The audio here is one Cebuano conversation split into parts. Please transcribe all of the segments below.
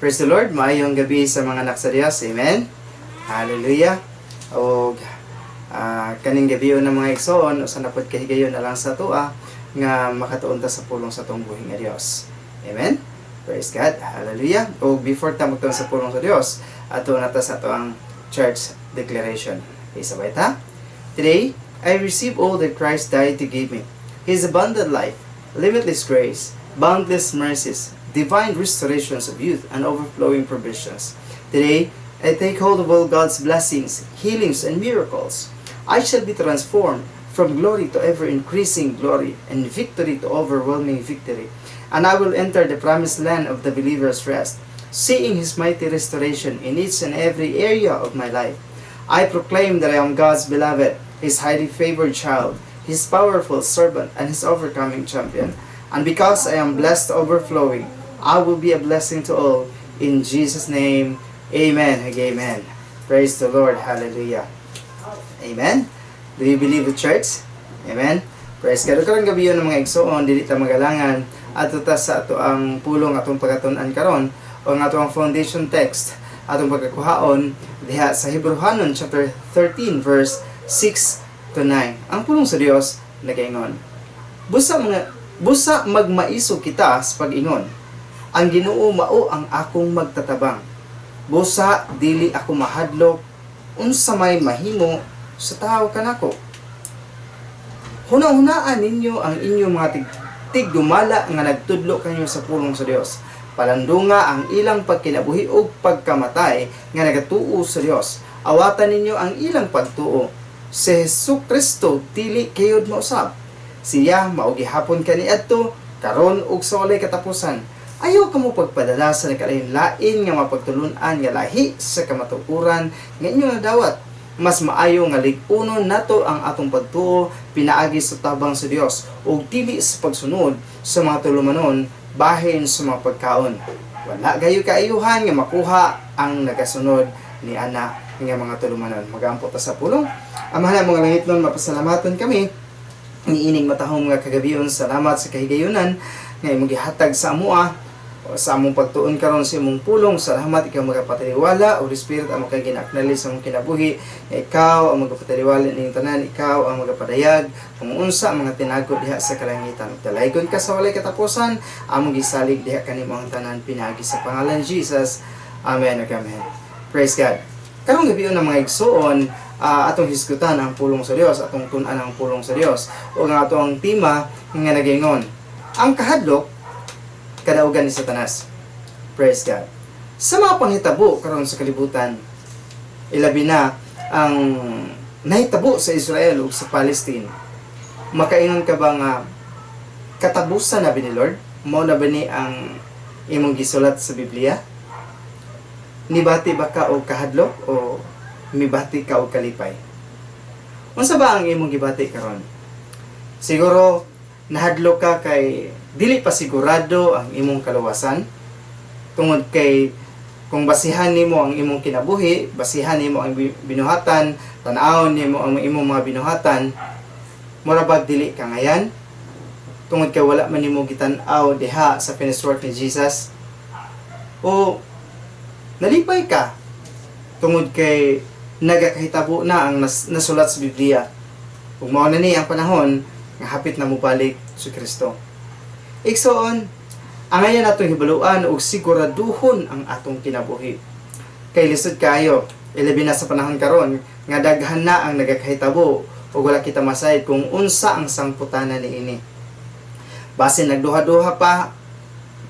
Praise the Lord, maayong gabi sa mga anak sa Dios. Amen. Hallelujah. Og kaning gabi ng mga igsoon, usa na pod kahigayon na lang sa atoa nga makatuon ta sa pulong sa atong buhi nga Dios. Amen. Praise God. Hallelujah. Og before ta magtuon sa pulong sa Dios, ato na ta sa atoang church declaration. Okay, sabay ta. Today, I receive all that Christ died to give me. His abundant life, limitless grace, boundless mercies, divine restorations of youth, and overflowing provisions. Today, I take hold of all God's blessings, healings, and miracles. I shall be transformed from glory to ever increasing glory and victory to overwhelming victory. And I will enter the promised land of the believer's rest, seeing His mighty restoration in each and every area of my life. I proclaim that I am God's beloved, His highly favored child, His powerful servant, and His overcoming champion. And because I am blessed to overflowing, I will be a blessing to all. In Jesus' name, amen. Amen. Praise the Lord. Hallelujah. Amen. Do you believe the church? Amen. Praise God. Karong gabii ng mga igsoon, dili ta magalangan adto ta sa atoang pulong atong pagatunan karon o ang atoang foundation text atong pagkakuhaon diha sa Hebreohanon chapter 13 verse 6 to 9. Ang pulong sa Dios nagaingon: Busa magmaisog kita sa pag-ingon, "Ang Ginoo mao ang akong magtatabang. Busa dili ako mahadlok, unsa may mahimo sa tawo kanako?" Huna-hunaan ninyo ang inyong mga tigdumala nga nagtudlo kanyo sa pulong sa Dios. Palandunga ang ilang pagkinabuhi ug pagkamatay nga nagatuo sa Dios. Awatan ninyo ang ilang pagtuo. Si Hesus Kristo dili kayod mausab. Siya mao gihapon kaniadto, karon ug sa walay katapusan. Ayaw kamo pagpadala sa nagkalain-lain nga mapagtulun-an nga lahi sa kamatuoran nga inyong nadawat. Mas maayo nga lig-unon nato ang atong pagtuo pinaagi sa tabang sa Dios ug dili sa pagsunod sa mga tulumanon bahin sa mga pagkaon. Wala gayo kaayuhan nga makuha ang nagasunod ni ana nga mga tulumanon. Magampo ta sa pulong. Amahan mga langitnon, mapasalamaton kami niining matahom nga kagabion. Salamat sa kahigayunan nga imong gihatag sa amoa sa among pagtuon karon sa imong pulong. Salamat, ikaw magapataliwala. Holy Spirit, ang kang gina-acknowledge sa among kinabuhi nga ikaw ang magapataliwala ning tanan, ikaw ang magapadayag kung unsa ang mga tinago diha sa kalangitan. Dalaygon ka sa walay katapusan. Among gisalig diha kanimo ang tanan pinaagi sa pangalan ni Jesus. Amen ug amen. Praise God. Karong gabi ng mga igsuon, atong hisgutan ang pulong sa Dios, atong tun-an ang pulong sa Dios. Ug ang atong tema nga nagaingon, ang kahadlok kadaugan ni Satanas. Praise God. Sa mga panghitabo karon sa kalibutan, ilabi na ang nahitabo sa Israel ug sa Palestine, makaingon ka ba nga katapusan na ba ni Lord? Mao na ba ni ang imong gisulat sa Biblia? Nibati ba ka og kahadlok o mibati ka og kalipay? Unsa ba ang imong gibati karon? Siguro nahadlok ka kay dili pa sigurado ang imong kaluwasan tungod kay kung basihan nimo ang imong kinabuhi, basihan nimo ang binuhatan, tan-awon nimo ang imong mga binuhatan, mura bag dili ka ngayan tungod kay wala man nimo gitan-aw diha sa finished work ni Jesus. O nalipay ka tungod kay nagakahitabo na ang nasulat sa Biblia. Ug mao na ni ang panahon nga hapit na mobalik si Kristo. Igsoon, angayan atong hibaluan ug siguraduhon ang atong kinabuhi. Kay lisod kayo, ilabi na sa panahon karon nga daghan na ang nagakahitabo ug wala kita masayod kung unsa ang sangputanan niini. Basin nagduha-duha pa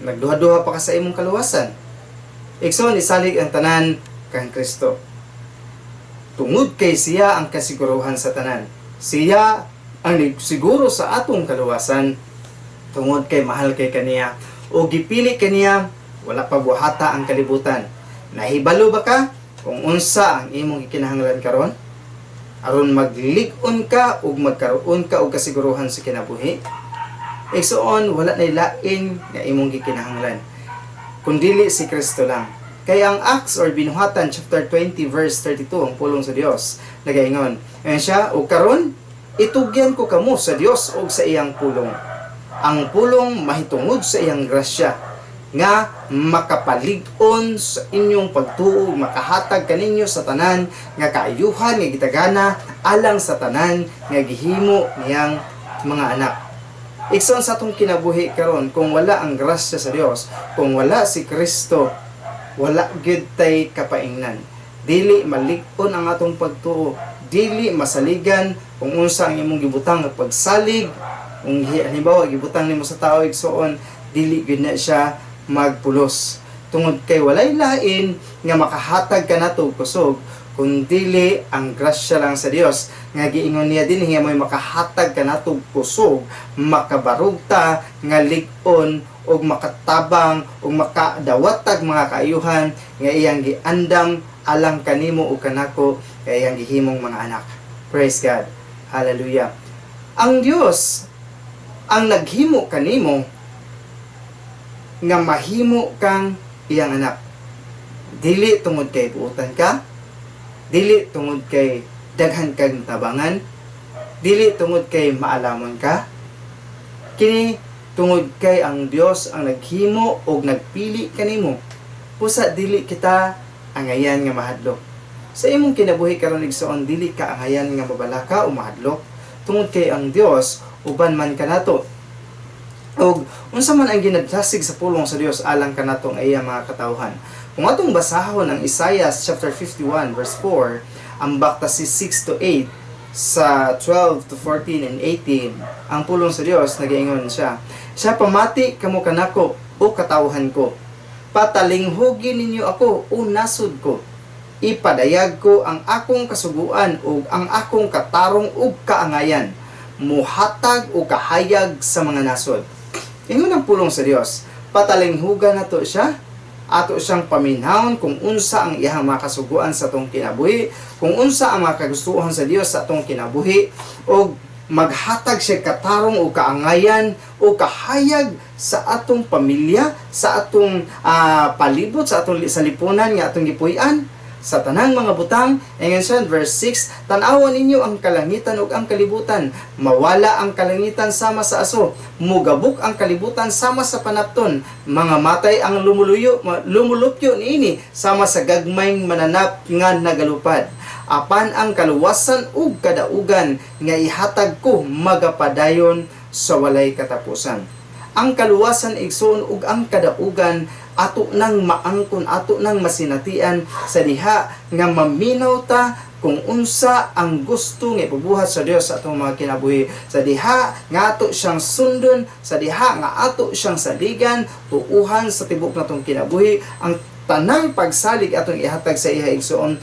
ka sa imong kaluwasan. Igsoon, isalig ang tanan kang Kristo. Tungod kay siya ang kasiguruhan sa tanan. Siya ang siguro sa atong kaluwasan tungod kay mahal kay kaniya o gipili kaniya wala pa buhata ang kalibutan. Nahibalo ba ka kung unsa ang imong gikinahanglan karon? Aron maglig-on ka ug magkaroon ka og kasiguruhan sa kinabuhi. Igsoon, wala na lain nga imong gikinahanglan kundili si Kristo lang. Kay ang Acts or Binuhatan chapter 20 verse 32, ang pulong sa Dios nagaingon. Ayan siya, "Ug karon itugyan ko kamo sa Dios ug sa iyang pulong. Ang pulong mahitungod sa iyang grasya. nga makapalig-on sa inyong pagtuo, makahatag kaninyo sa tanan nga kaayuhan nga gitagana alang sa tanan nga gihimo niyang mga anak. Igsoon, sa atong kinabuhi karon, kung wala ang grasya sa Dios, kung wala si Kristo, wala gyud tay kapaingnan. Dili malig-on ang atong pagtuo, dili masaligan kung unsa ang imong gibutang nga pagsalig. Kung halimbawa gibutang nimo sa tao, igsoon, dili gyud na siya magpulos tungod kay walay lain nga makahatag kanato og kusog kun dili ang grasya lang sa Dios nga giingon niya dinhi nga mo'y makahatag kanato og kusog, makabarog ta nga lig-on ug makatabang ug makadawatag mga kaayuhan nga iyang giandam alang kanimo ug kanako kay iyang gihimong mga anak. Praise God. Hallelujah. Ang Dios ang naghimo kanimo nga mahimo kang iyang anak. Dili tungod kay buotan ka, dili tungod kay daghan kang tabangan, dili tungod kay maalamon ka. Kini tungod kay ang Dios ang naghimo og nagpili kanimo. Busa dili kita angayan nga mahadlok. Sa imong kinabuhi karon, igsoon, dili ka angayan nga mabalaka o mahadlok tungod kay ang Dios uban man kanato. Og unsa man ang ginadasig sa pulong sa Dios alang kanato nga iya mga katawhan? Kung atong basahon ang Isaiah chapter 51 verse 4, ang bakta si 6 to 8, sa 12 to 14 and 18, ang pulong sa Dios nagaingon siya. Siya, "Pamati kamo kanako, o katawhan ko. Patalinghugi ninyo ako, o nasod ko. Ipadayag ko ang akong kasuguan ug ang akong katarong ug kaangayan. Muhatag og kahayag sa mga nasod." Ingon ang pulong sa Dios, patalinghugan nato siya, ato siyang paminawon kung unsa ang iyang mga kasuguan sa atong kinabuhi, kung unsa ang mga kagustuhan sa Dios sa atong kinabuhi, ug maghatag siya katarong o kaangayan o kahayag sa atong pamilya, sa atong palibot, sa atong sa lipunan nga atong gipuy-an, sa tanang mga butang. Ingon siya, verse 6, "Tan-awon ninyo ang kalangitan ug ang kalibutan. Mawala ang kalangitan sama sa aso, mugabok ang kalibutan sama sa panapton. Mga matay ang lumulupyo niini sama sa gagmayng mananap nga nagalupad. Apan ang kaluwasan ug kadaugan nga ihatag ko magapadayon sa walay katapusan." Ang kaluwasan, igsoon, ug ang kadaugan ato nang maangkon, ato nang masinatian sa diha nga maminaw ta kung unsa ang gusto nga ipabuhat sa Dios sa atong mga kinabuhi, sa diha nga ato siyang sundon, sa diha nga ato siyang saligan, tuuhan sa tibok natong kinabuhi. Ang tanang pagsalig atong ihatag sa iya, igsoon,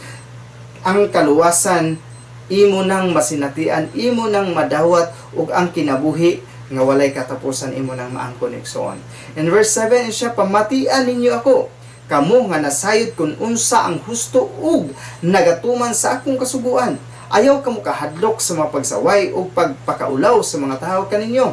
ang kaluwasan imo nang masinatian, imo nang madawat, ug ang kinabuhi nga walay katapusan imo nang maangkon, igsoon. In verse 7 siya, "Pamatian ninyo ako, kamo nga nasayod kung unsa ang husto ug nagatuman sa akong kasuguan. Ayaw kamo kahadlok sa mga pagsaway ug pagpakaulaw sa mga tawo kaninyo.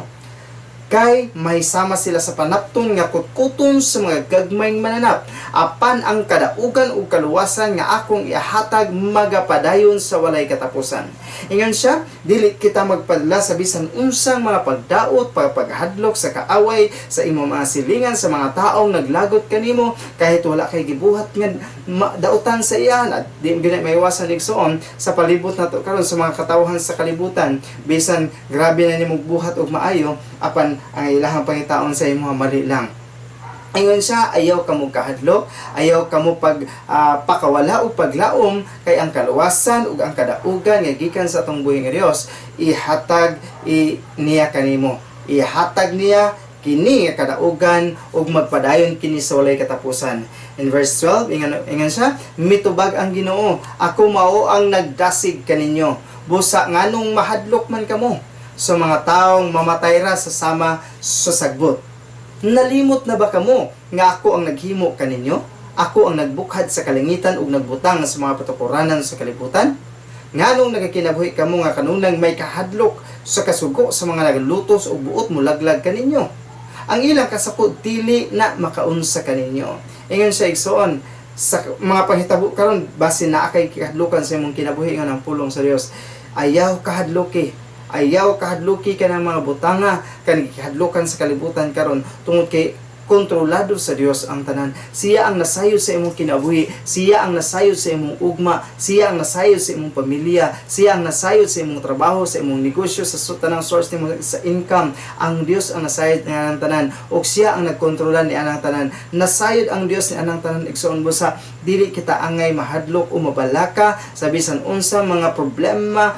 Kay may sama sila sa panapton nga kutkuton sa mga gagmayng mananap. Apan ang kadaugan ug kaluwasan nga akong ihatag magapadayon sa walay katapusan." Ingon siya, dili kita magpadala sa bisan unsang mga pagdaot, pagpagahadlok sa kaaway, sa imong mga silingan, sa mga taong naglagot kanimo kahit wala kay gibuhat nga dautan sa iya. At di gyud na maiwasan, igsoon, sa palibot nato karon, sa mga katawhan sa kalibutan, bisan grabe na nimong buhat og maayo, apan ang ilahang pangitaon sa imo mali lang. Ingon siya, ayaw kamo kahadlok, ayaw kamo pag pakawala o paglaom kay ang kaluwasan ug ang kadaugan nga gikan sa atong buhi nga Dios ihatag niya kanimo. Ihatag niya kini nga kadaugan ug magpadayon kini sa walay katapusan. In verse 12, ingon siya, "Mitubag ang Ginoo, ako mao ang nagdasig kaninyo. Busa nganong mahadlok man kamo sa mga taong mamatay ra sa sama sa sagbot? Nalimot na ba kamo nga ako ang naghimo kaninyo? Ako ang nagbukhad sa kalangitan ug nagbutang sa mga patukuranan sa kalibutan? Nganong nagakinabuhi kamo nga kanunang may kahadlok sa kasugo sa mga naglutos ug buot molaglag kaninyo? Ang ilang kasakod dili na makaunsa kaninyo." Ingon siya, igsoon, sa mga panghitabo karon, basin naa kay kahadlukan sa imong kinabuhi, nga ng pulong sa Dios, ayaw kahadluki. Ayaw kahadluki ka ng mga butanga kan gikahadlukan sa kalibutan karon tungod kay Kontrolado sa Dios ang tanan. Siya ang nasayod sa imong kinabuhi, siya ang nasayod sa imong ugma, siya ang nasayod sa imong pamilya, siya ang nasayod sa imong trabaho, sa imong negosyo, sa tanang source nimo sa income. Ang Dios ang nasayod ni anang tanan ug siya ang nagkontrola ni anang tanan. Nasayod ang Dios ni anang tanan, igsoon, busa dili kita angay mahadlok o mabalaka sa bisan unsa mga problema,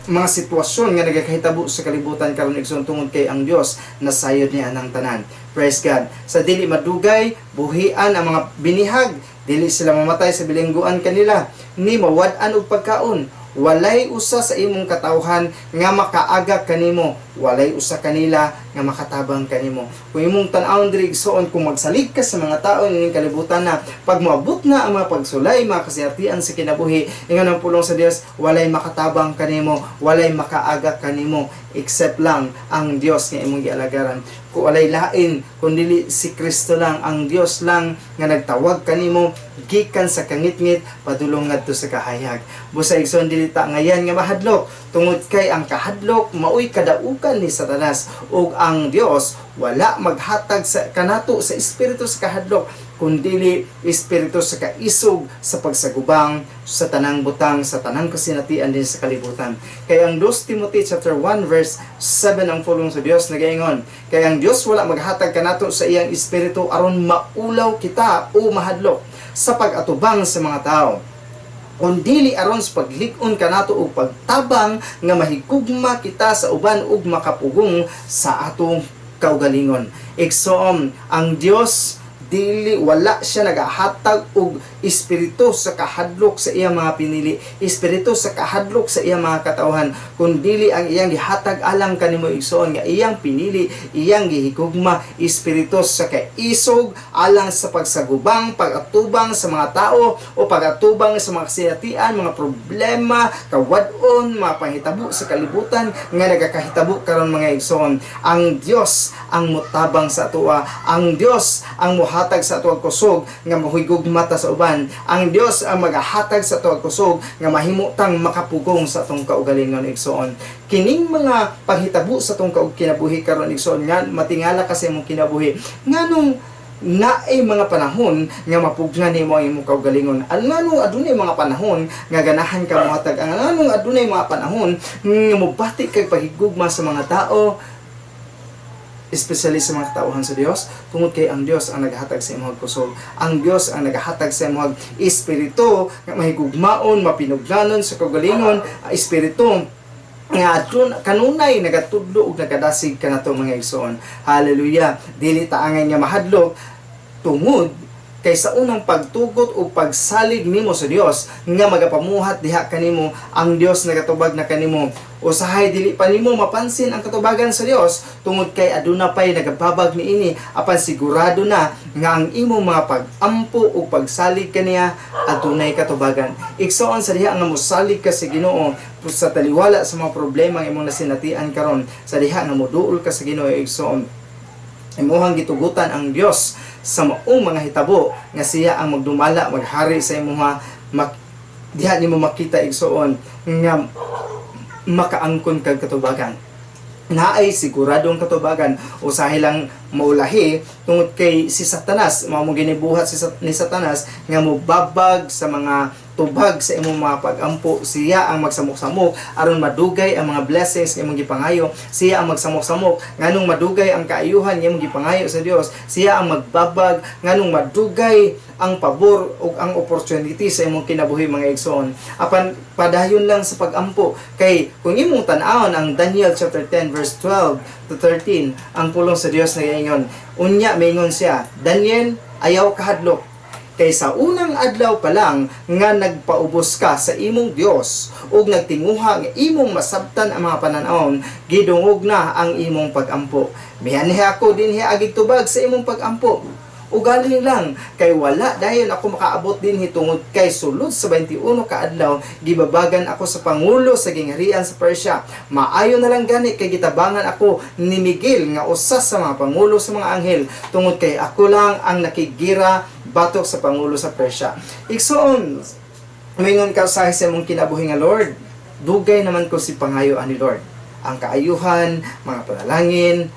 mga sitwasyon nga nagakahitabo sa kalibutan karon, igsoon, tungod kay ang Dios nasayod ni anang tanan. Praise God. Sa dili madugay, buhian ang mga binihag, dili sila mamatay sa bilangguan kanila, ni mawad-an og pagkaon. Walay usa sa imong katawhan nga makaaga kanimo, walay usa kanila nga makatabang kanimo. Kung imong tan-awon diri, igsoon, kung magsalig ka sa mga tao ning kalibutan na pag moabot na ang mga pagsulay, mga kasinatian sa kinabuhi, ingon ang pulong sa Dios, walay makatabang kanimo, walay makaaga kanimo except lang ang Dios nga imong gialagaran. Kung walay lain kun dili si Kristo lang, ang Dios lang nga nagtawag kanimo gikan sa kangitngit padulong ngadto sa kahayag. Busa, igsoon, dili ta ngayan nga mahadlok tungod kay ang kahadlok maoy kadaukan ni Satanas ug ang Dios wala maghatag sa kanato sa espiritu sa kahadlok kundili espiritu sa kaisog sa pagsagubang sa tanang butang, sa tanang kasinatian din sa kalibutan. Kay ang 2 Timothy chapter 1 verse 7, ang pulong sa Dios nagaingon, kay ang Dios wala maghatag kanato sa iyang espiritu aron maulaw kita o mahadlok sa pag-atubang sa mga tao, kundili aron sa paglig-on kanato og pagtabang nga mahigugma kita sa uban ug makapugong sa atong kaugalingon. Igsoon, ang Dios dili, wala siya nagahatag og espiritu sa kahadlok sa iyang mga pinili, espiritu sa kahadlok sa iyang mga katawhan, kundili ang iyang gihatag alang kanimo, igsoon, nga iyang pinili, iyang gihigugma, espiritu sa kaisog alang sa pagsagubang, pag-atubang sa mga tao o pag-atubang sa mga kasinatian, mga problema, kawad-on, mga panghitabo sa kalibutan nga nagakahitabo karon, mga igsoon. Ang Dios ang mutabang sa atoa, ang Dios ang muhatag sa atoa kusog nga mahigugma ta sa uban. Ang Dios ang magahatag sa atoa kusog nga mahimo tang makapugong sa atong kaugalingon, igsoon. Kining mga panghitabo sa atong kaug kinabuhi karon, igsoon, nga matingala kasi imong kinabuhi, nganong naay mga panahon nga mapugnan nimo ang imong kaugalingon? Ang nganong adunay mga panahon nga ganahan ka mohatag? Ang nganong adunay mga panahon nga mobati kag paghigugma sa mga tao, especially sa mga katauhan sa Dios? Tungod kay ang Dios ang naghatag sa imong kusog. Ang Dios ang naghatag sa imong espiritu nga mahigugmaon, mapinugnanon sa kaugalingon, ang espiritu nga adun kanunay nagatudlo ug nagadasig kanato, mga igsoon. Hallelujah. Dili ta angay nga mahadlok tungod kay sa unang pagtugot o pagsalig nimo sa Dios nga magapamuhat diha kanimo, ang Dios nagatubag na kanimo. Usahay dili pa nimo mapansin ang katubagan sa Dios tungod kay aduna pay nagababag niini, apan sigurado na nga ang imong mga pag-ampo o pagsalig kaniya adunay katubagan. Igsoon, sa diha nga mosalig ka sa Ginoo sa taliwala sa mga problema nga imong nasinatian karon, sa diha nga moduol ka sa Ginoo, igsoon, imuhang gitugutan ang Dios sa maong mga hitabo nga siya ang magdumala, maghari sa imuha, diha nimo makita, igsoon, nga makaangkon kag katubagan, naay siguradong katubagan. Usahay lang maulahi tungod kay si Satanas mao mo ginibuhat ni Satanas nga mobabag sa mga tubag sa imong mga pag-ampo. Siya ang magsamok-samok aron madugay ang mga blessings nga imong gipangayo. Siya ang magsamok-samok nganong madugay ang kaayuhan nga imong gipangayo sa Dios. Siya ang magbabag nganong madugay ang pabor ug ang opportunity sa imong kinabuhi, mga igsoon. Apan padayon lang sa pag-ampo kay kung imong tan-awon ang Daniel chapter 10 verse 12 to 13, ang pulong sa Dios nagaingon, unya maingon siya, "Daniel, ayaw kahadlok kay sa unang adlaw pa lang nga nagpaubos ka sa imong Dios ug nagtinguha nga imong masabtan ang mga pananawon, gidungog na ang imong pagampo. Mianhi ako dinhi agig tubag sa imong pagampo. Ugali lang kay wala dayon ako makaabot dinhi tungod kay sulod sa 21 ka adlaw gibabagan ako sa pangulo sa gingharian sa Persia. Maayo na lang gani kay gitabangan ako ni Miguel nga usa sa mga pangulo sa mga anghel tungod kay ako lang ang nakigira batok sa pangulo sa Persia." Igsoon, mingon ka sa imong kinabuhi nga, "Lord, dugay naman ko si pangayo ani Lord. Ang kaayuhan, mga panalangin,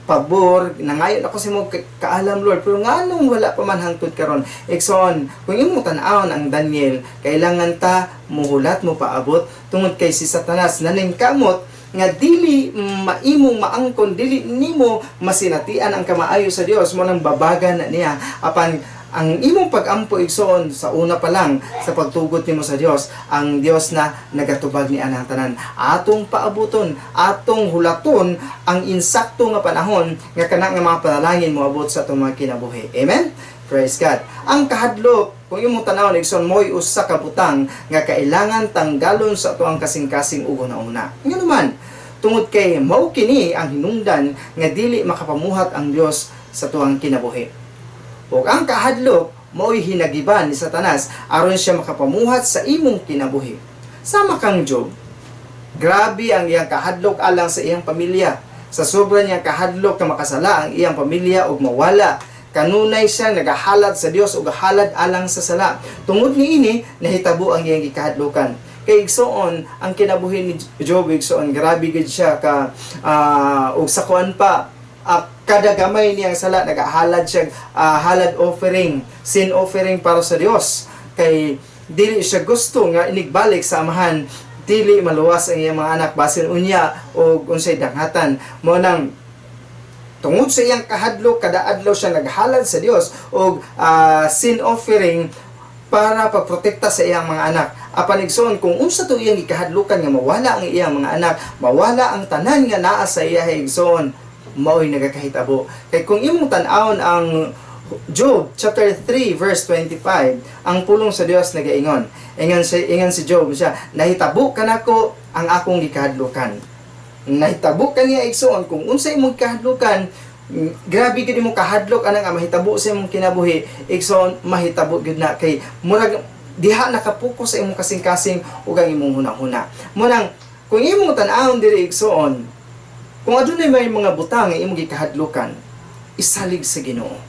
pabor, nangayon ako sa imong kaalam, Lord, pero nganong wala pa man hangtod karon? Igsoon, kung imong tan-awon ang Daniel, kailangan ta muhulat, mo paabot, tungod kay si Satanas naningkamot nga dili maimong maangkon, dili nimo masinatian ang kamaayo sa Dios mo, nang babagan na niya. Apan ang imong pagampo, igsoon, sa una pa lang sa pagtugot nimo sa Dios, ang Dios na nagatubag ni anang tanan. Atong paabuton, atong hulaton ang insakto nga panahon nga kana nga mga panalangin moabot sa atong mga kinabuhi. Amen. Praise God. Ang kahadlok, kung imong tanawon, igsoon, mo'y usa ka butang nga kailangan tanggalon sa atoang kasing-kasing ug una. Ngano man? Tungod kay mao kini ang hinungdan nga dili makapamuhat ang Dios sa tuang kinabuhi. Ug ang kahadlok mao'y hinagiban ni Satanas aron siya makapamuhat sa imong kinabuhi. Sama kang Job, grabe ang iyang kahadlok alang sa iyang pamilya. Sa sobra niyang kahadlok nga makasala ang iyang pamilya ug mawala, kanunay siya nagahalad sa Dios ug halad alang sa sala. Tungod niini, nahitabo ang iyang gikahadlokan. Kay igsoon, ang kinabuhi ni Job, igsoon, grabe gid siya ka ug sa kuan pa, kada gamay niyang sala, nagahalad siya halad offering, sin offering para sa Dios. Kay dili siya gusto nga inigbalik sa amahan, dili maluwas ang iyang mga anak, basin unya og unsay danghatan. Mo nang tungod sa iyang kahadlok, kada adlaw siya naghalad sa Dios og sin offering para pagprotekta sa iyang mga anak. Apan igsoon, kung unsa to iyang gikahadlokan nga mawala ang iyang mga anak, mawala ang tanan nga naa sa iya, igsoon, mao'y nagakahitabo. Kay kung imong tan-awon ang Job chapter 3 verse 25, ang pulong sa Dios nagaingon. Ingon si Job siya, "Nahitabo kanako ang akong gikahadlokan." Nahitabo kaniya, igsoon. Kung unsa imong kahadlokan, grabe gid imong kahadlok anang nga mahitabo sa imong kinabuhi, igsoon, mahitabo gyud na kay murag diha nakapokus sa imong kasing-kasing ug ang imong hunahuna. Mo nang kung imong tan-awon diri, igsoon, kung adunay may mga butang nga imong gikahadlokan, isalig sa Ginoo.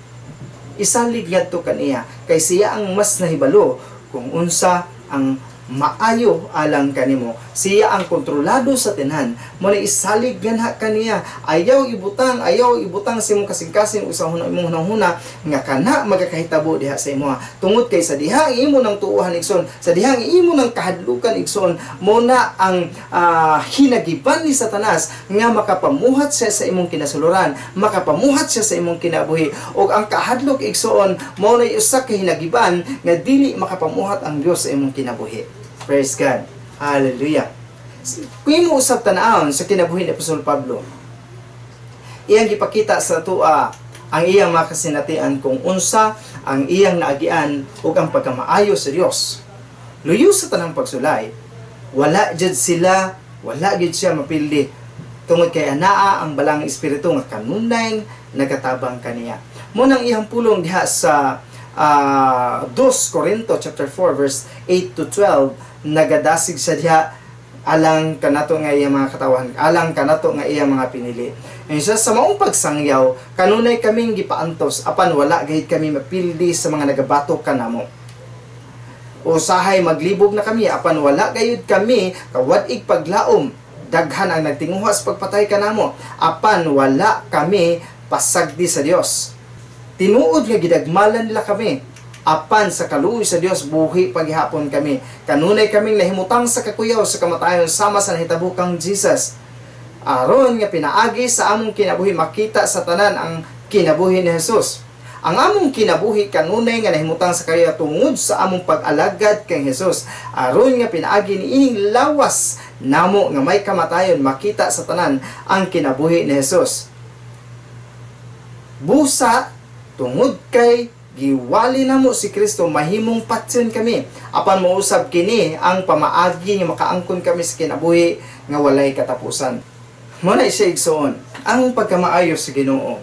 Isalig ngadto kaniya kay siya ang mas nahibalo kung unsa ang maayo alang kanimo. Siya ang kontrolado sa tanan. Mo na isalig ganha kaniya. Ayaw ibutang sa imong kasing-kasing ug sa imong hunahuna nga kana magakahitabo diha sa imo. Tungod kay sa diha ang imo nang tuohan, igsoon, sa diha ang imo nang kahadlukan, igsoon, mo na ang hinagiban ni Satanas nga makapamuhat siya sa imong kinasuluran, makapamuhat siya sa imong kinabuhi. Ug ang kahadlok, igsoon, mao na usa ka hinagiban nga dili makapamuhat ang Dios sa imong kinabuhi. Praise God. Hallelujah. Kung imo usab tan-awon sa kinabuhi ni Apostol Pablo, iyang gipakita sa atoa ang iyang mga kasinatian kung unsa ang iyang naagian ug ang pagkamaayo sa Dios. Luyo sa tanang pagsulay, wala jud sila, wala gyud siya mapildi tungod kay anaa ang Balaang Espiritu nga kanunay nagatabang kaniya. Mo nang iyang pulong diha sa 2 Corinto chapter 4 verse 8 to 12, nagadasig siya diha alang kanato nga iyang mga katawan, alang kanato nga iyang mga pinili. Ngayon siya, "Sa maong pagsangyaw, kanunay kaming gipaantos, apan wala gayud kami mapildi sa mga nagabatok kanamo. Usahay maglibog na kami, apan wala gayud kami kawad-ig paglaom. Daghan ang nagtinguha sa pagpatay kanamo, apan wala kami pasagdi sa Dios. Tinuod nga gidagmalan nila kami, apan sa kaluoy sa Dios buhi paghihapon kami. Kanunay kaming nahimutang sa kakuyaw sa kamatayon sama sa nahitabo kang Jesus, aron nga pinaagi sa among kinabuhi makita sa tanan ang kinabuhi ni Jesus. Ang among kinabuhi kanunay nga nahimutang sa kaya tungod sa among pag-alagad kang Jesus, aron nga pinaagi niining lawas namo nga may kamatayon makita sa tanan ang kinabuhi ni Jesus. Busa tungod kay giwali namo si Kristo, mahimong patyon kami, apan mousab kini ang pamaagi nga makaangkon kami sa kinabuhi nga walay katapusan." Mo na siya, igsoon, ang pagkamaayo sa Ginoo.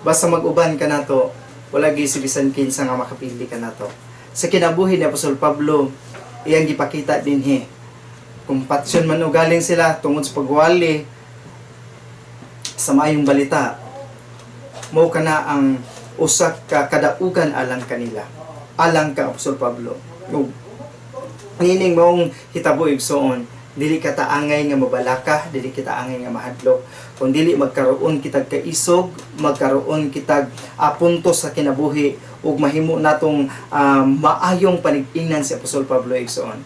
Basta mag-uban ka nato, wala gyud si bisan kinsa nga makapili ka nato. Sa kinabuhi ni Apostol Pablo, iyang gipakita dinhi. Kung patyon man ugaling sila tungod sa pagwali sa maayong balita, mao kana ang usa ka kadaugan alang kanila, alang ka Apostol Pablo. Ug niining maong hitabo, igsoon, Dili kita angay nga mabalaka, dili kita angay nga mahadlok. Kung dili magkaroon kitag kaisog, magkaroon kitag punto sa kinabuhi ug mahimo natong maayong panig-ingnan si Apostol Pablo, igsoon.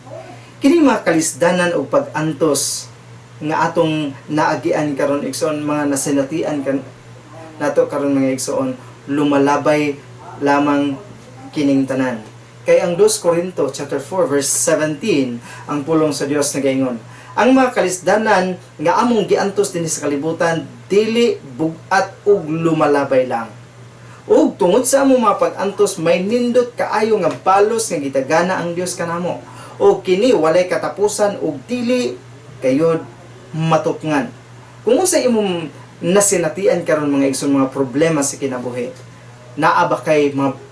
Kini mga kalisdanan og pag-antos nga atong naagian karon, igsoon, mga nasinatian kan nato karon, mga igsoon, lumalabay lamang kining tanan. Kay ang 2 Corinto chapter 4 verse 17, ang pulong sa Dios nagaingon, ang mga kalisdanan nga among giantos dinhi sa kalibutan dili bug-at ug lumalabay lang. Ug tungod sa among mga pag-antos, may nindot kaayo nga balos nga gitagana ang Dios kanamo. Ug kini walay katapusan ug dili kayod matupngan. Kung unsa imong nasinatian karon, mga igsoon, mga problema sa kinabuhi, naa ba kay mga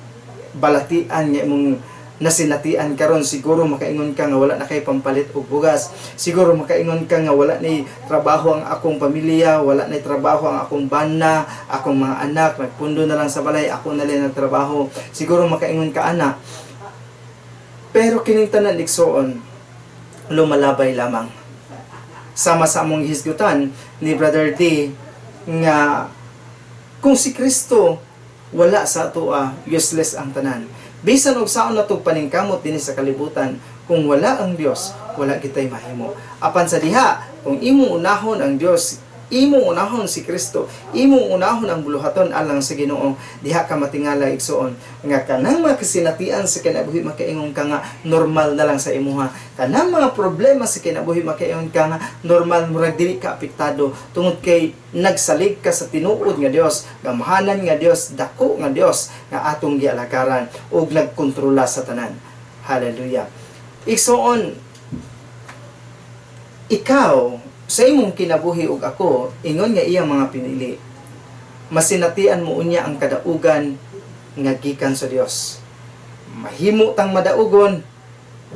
balatian nga imong nasinatian karon? Siguro makaingon ka nga wala na kay pampalit og bugas. Siguro makaingon ka nga wala ni trabaho ang akong pamilya, wala ni trabaho ang akong bana, akong mga anak nagpundo na lang sa balay, ako na lang nagtrabaho. Siguro makaingon ka ana, pero kining tanan, igsoon, lumalabay lamang. Sama sa among hisgutan ni Brother D nga kung si Kristo wala sa atoa, useless ang tanan. Bisan og saon natong paningkamot dinhi sa kalibutan, kung wala ang Dios, wala kitay mahimo. Apan sa diha, kung imong unahon ang Dios, imong unahon si Kristo, imong unahon ang buluhaton alang sa Ginoo, diha ka matingala, igsoon, nga kanang mga kasinatian sa kinabuhi, makaingon ka nga normal na lang sa imuha. Kanang mga problema sa kinabuhi, makaingon ka nga normal, murag dili ka apektado tungod kay nagsalig ka sa tinuod nga Dios, gamhanan nga Dios, dako nga Dios nga atong gialagaran ug nagkontrola sa tanan. Hallelujah. Igsoon, ikaw sa imong kinabuhi ug ako, ingon nga iyang mga pinili, masinatian mo unya ang kadaugan nga gikan sa Dios. Mahimo tang madaugon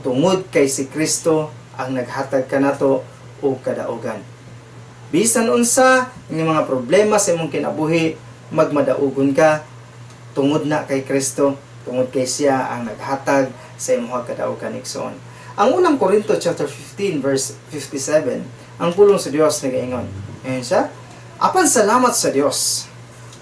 tungod kay si Kristo ang naghatag kanato og kadaugan. Bisan unsa nga mga problema sa imong kinabuhi, magmadaugon ka tungod na kay Kristo, tungod kay siya ang naghatag sa imong kadaugan, igsoon. Ang Unang Korinto chapter 15 verse 57, ang pulong sa Dios nagaingon. Ayan siya. "Apan salamat sa Dios.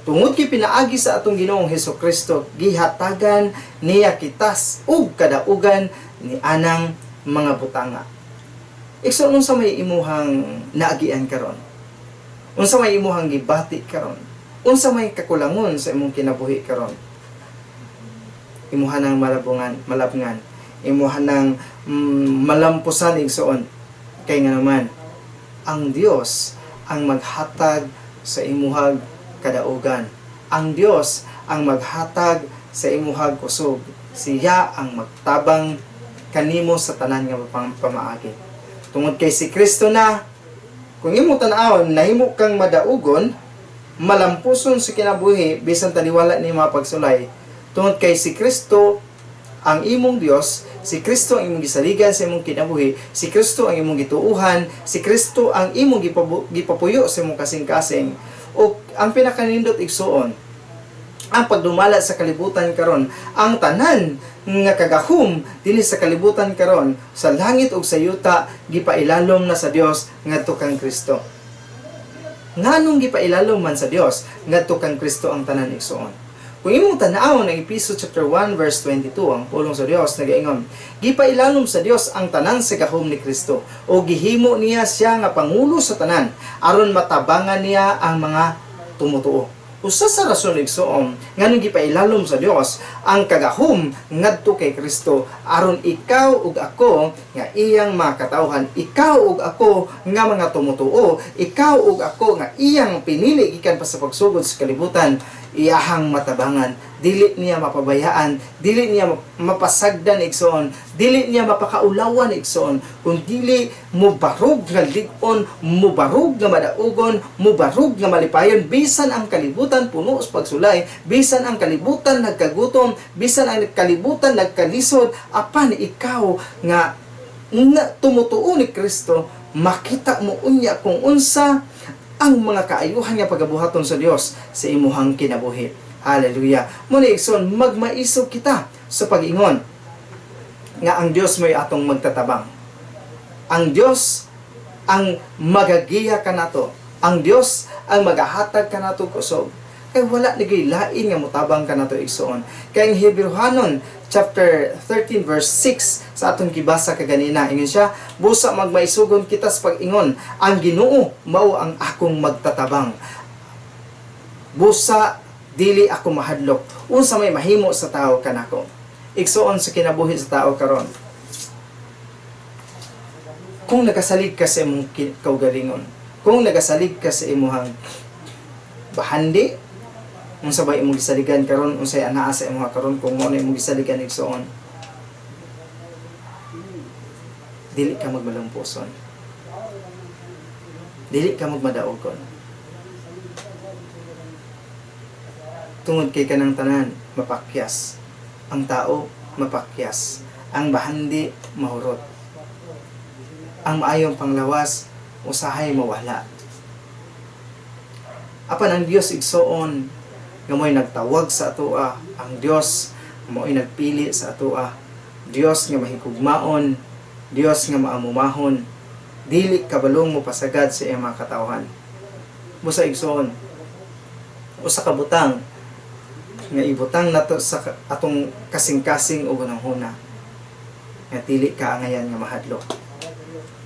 Tungod kay pinaagi sa atong Ginoong Hesus Kristo, gihatagan niya kitas ug kadaugan ni anang mga butanga." Igsoon, unsa may imuhang naagian karon? Unsa may imuhang gibati karon? Unsa may kakulangon sa imong kinabuhi karon? Imuha nang malabungan, malabngan. Imuha nang malampusan, igsoon. Kay nga naman, ang Dios ang maghatag sa imuhag kadaugan. Ang Dios ang maghatag sa imuhag kusog. Siya ang magtabang kanimo sa tanan nga pamaagi. Tungod kay si Kristo na, kung imo tan-awon, nahimo kang madaugon, malampuson sa kinabuhi, bisan taliwala ni mga pagsulay. Tungod kay si Kristo ang imong Dios, si Kristo ang imong gisaligan sa imong kinabuhi, si Kristo ang imong gituuhan, si Kristo ang imong gipapuyo sa imong kasing-kasing. O ang pinakanindot, igsuon, ang pagdumala sa kalibutan karon, ang tanan nga kagahom dinhi sa kalibutan karon, sa langit ug sa yuta, gipailalom na sa Dios ngadto kang Kristo. Nganong gipailalom man sa Dios ngadto kang Kristo ang tanan, igsuon? Kung imong tan-awon ang Epeso chapter 1 verse 22, ang pulong sa Dios nagaingon, "Gipailalom sa Dios ang tanan sa gahom ni Kristo o gihimo niya siya nga pangulo sa tanan aron matabangan niya ang mga tumutuo." Usa sa rason, igsoon, nganong gipailalom sa Dios ang kagahom ngadto kay Kristo aron ikaw ug ako nga iyang mga katawhan, ikaw ug ako nga mga tumutuo, ikaw ug ako nga iyang pinili gikan pa sa pagsugod sa kalibutan, iyahang matabangan, dili niya mapabayaan, dili niya mapasagdan, igsoon, dili niya mapakaulawan, igsoon, kung dili mubarog nga lig-on, mubarog nga madaugon, mubarog nga malipayon, bisan ang kalibutan puno sa pagsulay, bisan ang kalibutan nagkagutom, bisan ang kalibutan nagkalisod, apan ikaw nga tumutuo ni Kristo, makita mo unya kung unsa ang mga kaayuhan nga pagabuhaton sa Dios sa imuhang kinabuhi. Hallelujah. Muna, igsoon, magmaisog kita sa pag-ingon nga ang Dios may atong magtatabang. Ang Dios ang magagiya kanato. Ang Dios ang magahatag kanato kusog. Kay wala na gyud lain nga motabang kanato, igsoon. Kay ang Hebreohanon chapter 13 verse 6 sa atong gibasa kaganina, ingon siya, "Busa magmaisugon kita sa pag-ingon, ang Ginoo mao ang akong magtatabang. Busa dili ako mahadlok. Unsa may mahimo sa tao kanako?" Igsoon, sa kinabuhi sa tao karon, kung nagasalig ka sa imong kaugalingon, kung nagasalig ka sa imong bahandi, unsa ba imong gisaligan karon, unsay anaa sa imong karon, kung mao na imong gisaligan, igsoon, dili ka magmalumpuson. Dili ka magmadaogon. Tungod kay kanang tanan mapakyas. Ang tao mapakyas. Ang bahandi mahurot. Ang maayong panglawas usahay mawala. Apan ang Dios, igsoon, nga mo'y nagtawag sa atoa, ang Dios mo'y nagpili sa atoa, Dios nga mahigugmaon, Dios nga maamumahon, dili kabalong mo pasagad sa iyang mga katawhan. Busa, igsoon, usa ka butang nga ibutang nato sa atong kasing-kasing ug hunahuna nga dili ka angayan nga mahadlok.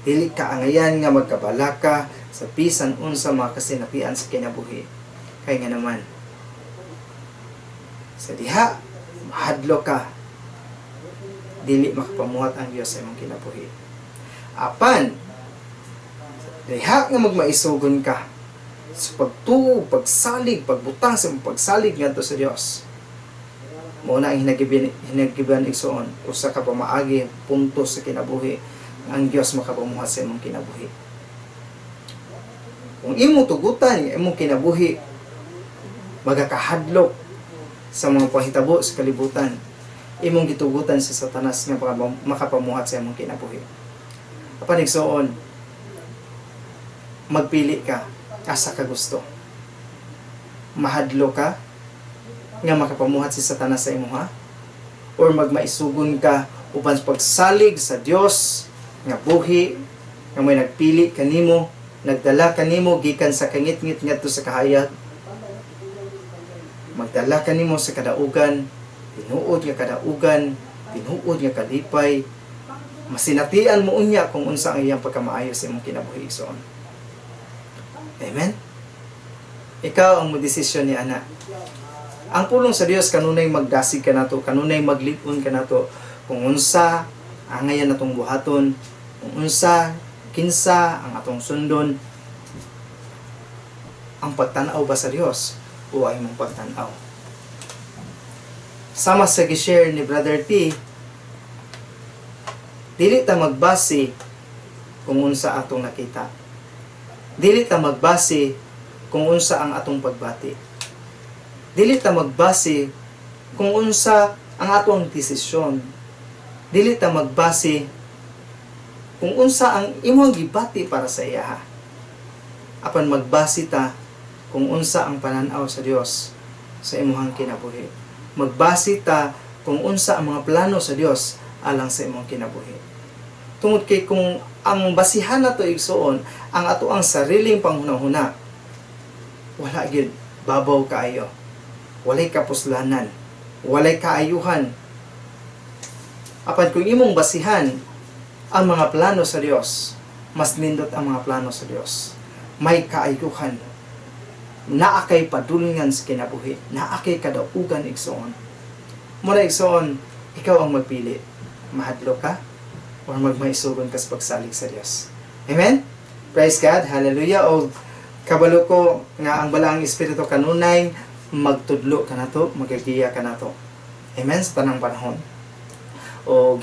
Dili ka angayan nga magkabalaka sa bisan unsa mga kasinapian sa kinabuhi. Kay nga naman, sa diha mahadlok ka, dili makapamuhat ang Dios sa imong kinabuhi. Apan diha nga magmaisugon ka sa pagtuo, pagsalig, pagbutang sa imong pagsalig ngadto sa Dios, mao na ang hinagiban, igsoon, usa ka pamaagi, punto sa kinabuhi ang Dios makapamuhat sa imong kinabuhi. Kung imo tugutan nga imong kinabuhi magakahadlok sa mga pahitabo sa kalibutan, imong gitugutan sa Satanas nga makapamuhat sa imong kinabuhi. Apan, igsoon, magpili ka asa ka gusto. Mahadlo ka nga makapamuhat si Satanas sa imuha or magmaisugon ka uban sa pagsalig sa Dios nga buhi nga may nagpili kanimo, nagdala kanimo gikan sa kangitngit ngadto sa kahayag, magdala kanimo sa kadaugan, tinuod nga kadaugan, tinuod nga kalipay, masinatian mo unya kung unsa ang iyang pagkamaayo sa imong kinabuhi, igsoon. Amen. Ikaw ang modesisyon ni ana. Ang pulong sa Dios kanunay magdasig kanato, kanunay maglig-on kanato kung unsa angayan natong buhaton, kung unsa, kinsa ang atong sundon, ang pagtan-aw ba sa Dios o ang imong pagtan-aw. Sama sa gi-share ni Brother T, dili ta magbase kung unsa atong nakita. Dili ta magbase kung unsa ang atong pagbati. Dili ta magbase kung unsa ang atong desisyon. Dili ta magbase kung unsa ang imong gibati para sa iya. Apan magbase ta kung unsa ang pananaw sa Dios sa imong kinabuhi. Magbase ta kung unsa ang mga plano sa Dios alang sa imong kinabuhi. Tungod kay kung ang basihan nato, igsoon, ang ato ang sariling panghunahuna, wala gyud, babaw kaayo. Walay kapuslanan, walay kaayuhan. Apan kung imong basihan ang mga plano sa Dios, mas nindot ang mga plano sa Dios. May kaayuhan. Naa kay padulngan sa kinabuhi. Naa kay kadaugan, igsoon. Muna, igsoon, ikaw ang magpili. Mahadlok ka or magmaisugon ka sa pagsalig sa Dios. Amen? Praise God. Hallelujah. O kabalo ko nga ang Balaang Espiritu kanunay magtudlo kanato, magagiya kanato. Amen? Sa tanang panahon. O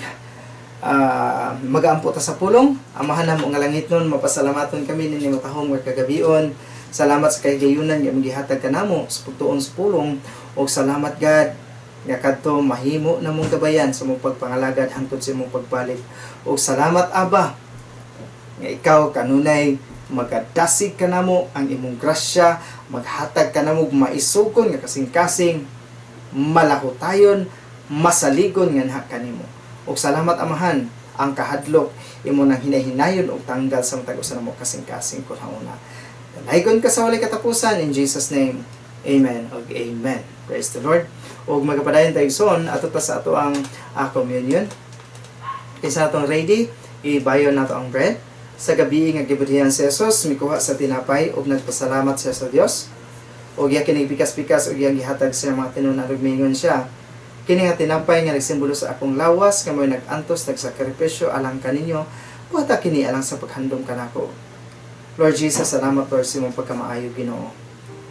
magaampo ta sa pulong. Amahan namo nga langitnon, mapasalamaton kami nining matahom nga kagabion. Salamat sa kahigayunan nga imong gihatag kanamo sa pagtuon sa pulong, ug salamat, God, nga kadto mahimo namong gabayan sa imong pagpangalagad hangtod sa imong pagbalik. Ug salamat, Aba, nga ikaw kanunay magadasig kanamo ang imong grasya, maghatag kanamo og maisugon nga kasing-kasing, malahotayon, masaligon nga nha kanimo. Ug salamat, Amahan. Ang kahadlok imo nang hinahinayon og tanggal sa matag usa namo kasing-kasing kunhauna. Dalaygon ka sa walay katapusan, in Jesus' name. Amen ug amen. Praise the Lord. Ug magapadayon tayo son ato ta sa ato ang communion. Kinsa atong ready, ibayon nato ang bread. Sa gabi nga gibudhian si Jesus, mikuha sa tinapay ug nagpasalamat siya sa Dios. Ug iya kini pikas-pikas ug iyang gihatag sa mga tinunan ug miingon siya: "Kini nga tinapay nga nagsimbolo sa akong lawas nga mo'y nag-antos, nagsakripisyo alang kaninyo, buhata kini alang sa paghandom kanako." Lord Jesus, salamat, Lord, sa imong pagkamaayo, Ginoo.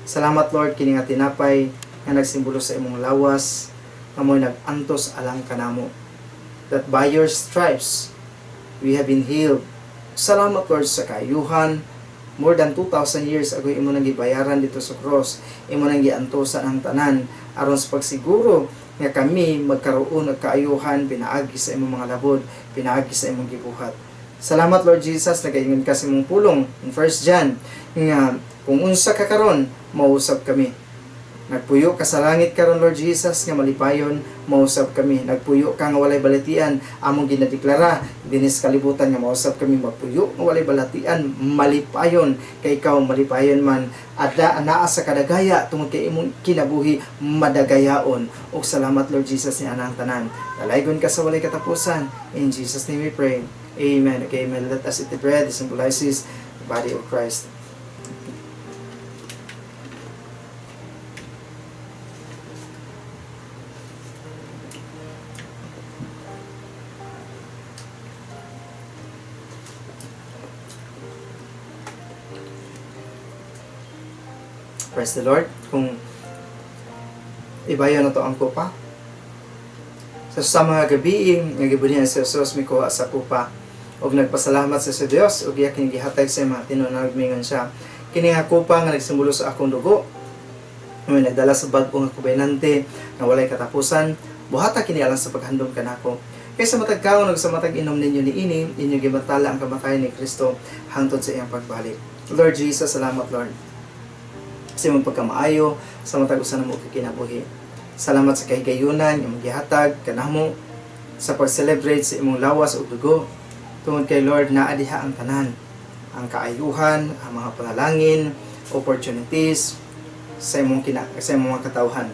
Salamat, Lord, kini nga tinapay nga nagsimbolo sa imong lawas nga mo'y nag-antos alang kanamo. That by your stripes we have been healed. Salamat, Lord, sa kaayuhan. More than 2,000 years ago, imo nang gibayaran dito sa cross. Imo nang giantosan ang tanan aron sa pagsiguro nga kami magkaroon og kaayuhan pinaagi sa imong mga labod, pinaagi sa imong gibuhat. Salamat, Lord Jesus, nagaingon ka sa imong pulong in 1 John nga kung unsa ka karon, mausab kami. Nagpuyo ka sa langit karon, Lord Jesus, nga malipayon, mausab kami. Nagpuyo ka nga walay balatian, among ginadeklara dinis kalibutan nga mausab kami magpuyo nga walay balatian, malipayon kay ikaw malipayon man adla anaa sa kadagaya tungod kay imong kinabuhi madagayaon. Ug salamat, Lord Jesus, ni anang tanan. Dalaygon ka sa walay katapusan. In Jesus' name we pray. Amen. Okay, amen. Let us eat the bread. It symbolizes the body of Christ. Praise the Lord. Kung ibayon na to ang kupa. Sa mga gabi nga gibudhian si Jesus, mikuha sa kupa ug nagpasalamat siya sa Dios ug iya kini gihatag sa mga tinunan, miingon siya: "Kini nga kupa nga nagsimbolo sa akong dugo may nagdala sa bag-o nga kobenante nga walay katapusan. Buhata kini alang sa paghandom kanako. Kay sa matag kaon ug sa matag inom ninyo niini, inyo gibantala ang kamatayon ni Kristo hangtod sa iyang pagbalik." Lord Jesus, salamat, Lord, sa imong pagkamaayo sa matag usa namo ka kinabuhi. Salamat sa kahigayunan nga imong gihatag kanamo sa pag-celebrate sa imong lawas ug dugo. Tungod kay, Lord, naa diha ang tanan. Ang kaayuhan, ang mga panalangin, opportunities sa imong mga katawhan.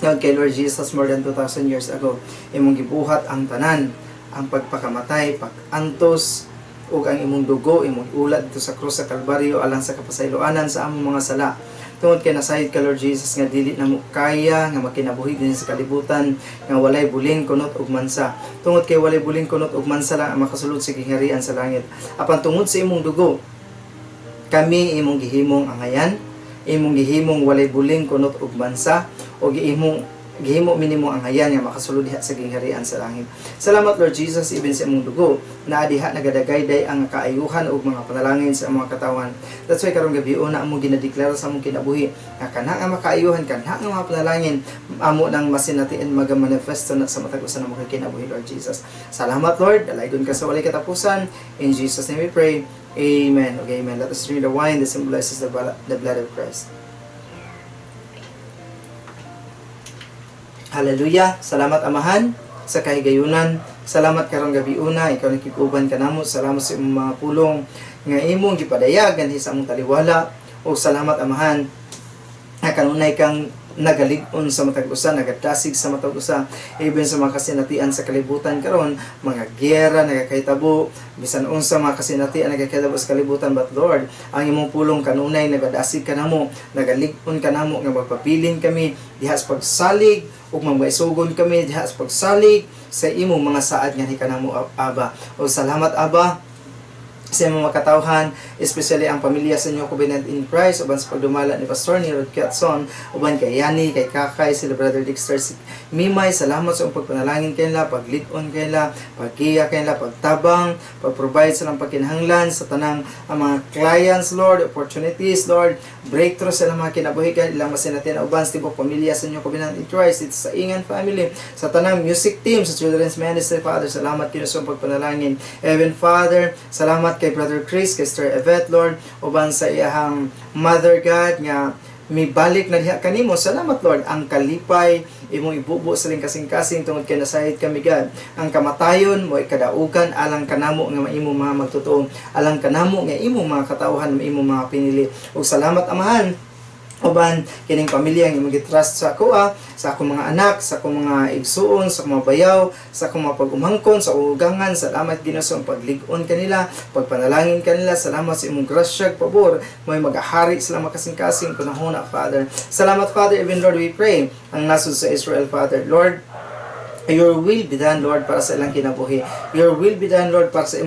Tungod kay, Lord Jesus, more than 2,000 years ago, imong gibuhat ang tanan, ang pagpakamatay, pag-antos, ug ang imong dugo, imong ulat dito sa krus sa Kalbaryo alang sa kapasayloanan sa among mga sala. Tungod kay nasayod ka, Lord Jesus, nga dili namo kaya nga makinabuhi din sa kalibutan nga walay buling, kunot ug mansa. Tungod kay walay buling, kunot ug mansa lang ang makasulod sa gingharian sa langit. Apan tungod sa imong dugo, kami imong gihimong angayan, imong gihimong walay buling, kunot ug mansa, ug imong gihimo minimo angayan nga makasulod diha sa gingharian sa langit. Salamat, Lord Jesus, even sa imong dugo naa diha nagadagayday ang kaayuhan ug mga panalangin sa mga katawan. That's why karong gabi una among ginadeklara sa among kinabuhi nga kana nga makaayuhan, kana nga mga panalangin, amo nang masinatian, magamanifesto na sa matag usa namo kinabuhi, Lord Jesus. Salamat, Lord, dalaygon ka sa walay katapusan. In Jesus' name we pray. Amen. Okay, amen. Let us drink the wine that symbolizes the blood of Christ. Hallelujah. Salamat, Amahan, sa kahigayunan. Salamat karong gabi una ikaw nakig-uban kanamo. Salamat sa imong mga pulong nga imong gipadayag nganhi sa among taliwala. O salamat, Amahan, nga kanunay kang nagalig-on sa matag usa, nagadasig sa matag usa, even sa mga kasinatian sa kalibutan karon, mga giyera nagakahitabo, bisan unsa mga kasinatian nagakahitabo sa kalibutan, but Lord, ang imong pulong kanunay nagadasig kanamo, nagalig-on kanamo nga magpabilin kami diha sa pagsalig ug magmaisugon kami diha sa pagsalig sa imong mga saad nganhi kanamo, Aba. O salamat, Aba, sa imong mga katawhan, especially ang pamilya sa New Covenant in Christ, uban sa pagdumala ni Pastor ni Rod Kiatson, uban kay Yani, kay Kakay, sila Brother Dexter, si Mimay. Salamat sa imong pagpanalangin kanila, pag-lead-on kanila, paggiya kanila, pagtabang, pag-provide sa ilang pagkinahanglan sa tanang ang mga clients, Lord, opportunities, Lord, breakthrough sa ilang mga kinabuhikan, ilang masinatian uban sa tibok pamilya sa New Covenant in Christ, dito sa Ingan family, sa tanang music team, sa Children's Ministry, Father, salamat kaayo sa imong pagpanalangin. Heaven Father, salamat kay Brother Chris, kay Sister Yvette, Lord, uban sa iyahang mother, God, nga Mibalik na diha kanimo. Salamat, Lord. Ang kalipay imong ibubo sa kasing-kasing tungod kay nasayod kami, God. Ang kamatayon mo kadaugan alang kanamo nga imong mga magtotoo, alang kanamo nga imong mga katawhan, imong mga pinili. Ug salamat, Amahan, uban kining pamilya nga imong gitrust sa akoa, sa akong mga anak, sa akong mga igsuon, sa akong mga bayaw, sa akong mga pag-umangkon, sa ugangan. Salamat, Ginoo, sa imong paglig-on kanila, pagpanalangin kanila. Salamat sa imong grasya ug pabor mo'y magahari sila makasing-kasing panahon, Father. Salamat, Father. Even, Lord, we pray ang nasod sa Israel, Father. Lord, Your will be done, Lord, para sa ilang kinabuhi. Your will be done, Lord, para sa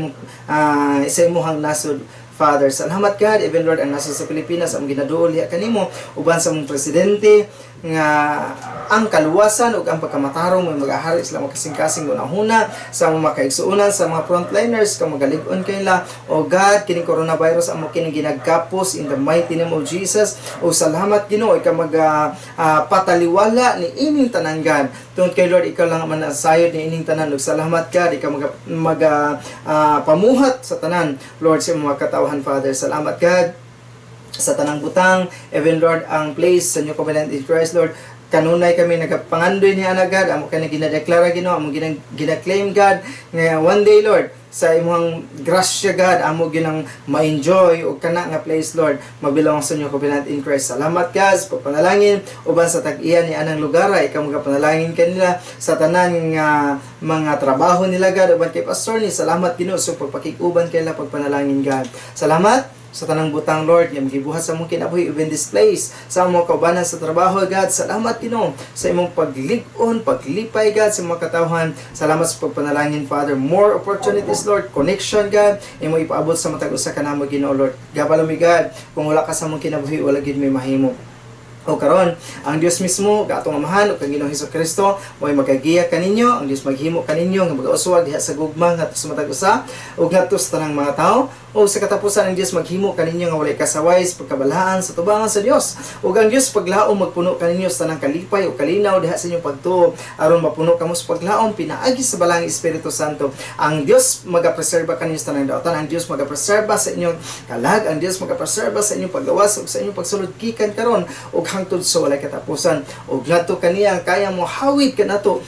imuhang nasod, Father. Salamat, God. Even, Lord, ang nasod sa Pilipinas, ang ginaduol diha kanimo uban sa mong presidente nga ang kaluwasan ug ang pagkamatarong may magahari sila makasing-kasing hunahuna sa mga makaigsuonan, sa mga frontliners kang magalig-on kanila. O God, kining coronavirus amo kining ginagapos in the mighty name of Jesus. O salamat, Ginoo, ikaw mag pataliwala ni ining tanan, God, tungod kay, Lord, ikaw lang man ang sayod ni ining tanan. Ug salamat, God, ikaw mag pamuhat sa tanan, Lord, sa mga katawhan, Father. Salamat, God, sa tanang butang. Even, Lord, ang place sa New Covenant in Christ, Lord, kanunay kami nagapangandoy ni ana, God. Amo kani ginadeklara, Ginoo, amo gina-claim, God, nga one day, Lord, sa imong grasya, God, amo ginang ma-enjoy og kana nga place, Lord, mabilong sa New Covenant in Christ. Salamat, God, sa pagpanalangin uban sa tag-iya ni anang lugar. Ikaw magapanalangin kanila sa tanan nga mga trabaho nila, God, uban kay pastor ni. Salamat, Ginoo, sa pagpakig-uban kanila, pagpanalangin, God. Salamat sa tanang butang, Lord, nga gibuhat sa among kinabuhi, even this place, sa among kaubanan sa trabaho, God. Salamat, Ginoo, sa imong paglig-on, paglipay, God, sa mga katawhan. Salamat sa pagpanalangin, Father. More opportunities, Lord, connection, God, imong ipaabot sa matag usa kanamo, Ginoo, Lord. Gabalo mi, God, kung wala ka sa among kinabuhi, wala gid may mahimo. O karon, ang Dios mismo, atong Amahan ug ang Ginoong Hesus Kristo, mo'y magagiya kaninyo. Ang Dios maghimo kaninyo nga magauswag diha sa gugma ngadto sa matag usa ug ngadto sa tanang mga tawo. O sa katapusan, ang Dios maghimo kaninyo nga walay kasaway sa pagkabalaan sa tubangan sa Dios. Ug ang Dios paglaom magpuno kaninyo sa tanang kalipay ug kalinaw diha sa inyong pagtuo aron mapuno kamo sa paglaom pinaagi sa Balaang Espiritu Santo. Ang Dios magapreserba kaninyo sa tanang daotan. Ang Dios magapreserba sa inyong kalag. Ang Dios magapreserba sa inyong paggawas ug sa inyong pagsulod gikan karon ug hangtod sa walay katapusan. Ug ngadto kaniya kaya mo hawid kanato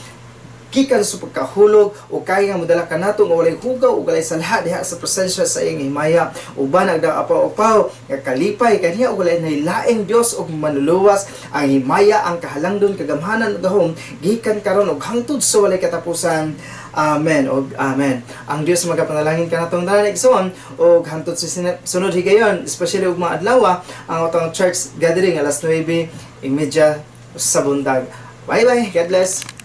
gikan sa pagkahulog o kaya nga modala kanato nga walay hugaw o walay salha diha sa presensya sa iyang himaya uban ang apaw-apaw nga kalipay kaniya ug walay laing Dios ug manluluwas. Ang himaya, ang kahalangdon, kagamhanan ug gahom gikan karon ug hangtod sa walay katapusan. Amen ug amen. Ang Dios magapanalangin kanatong tanan, igsoon, ug hangtod sa sunod higayon, especially ug mga adlaw ang atong church gathering alas 9:30 sa buntag. Bye bye. God bless.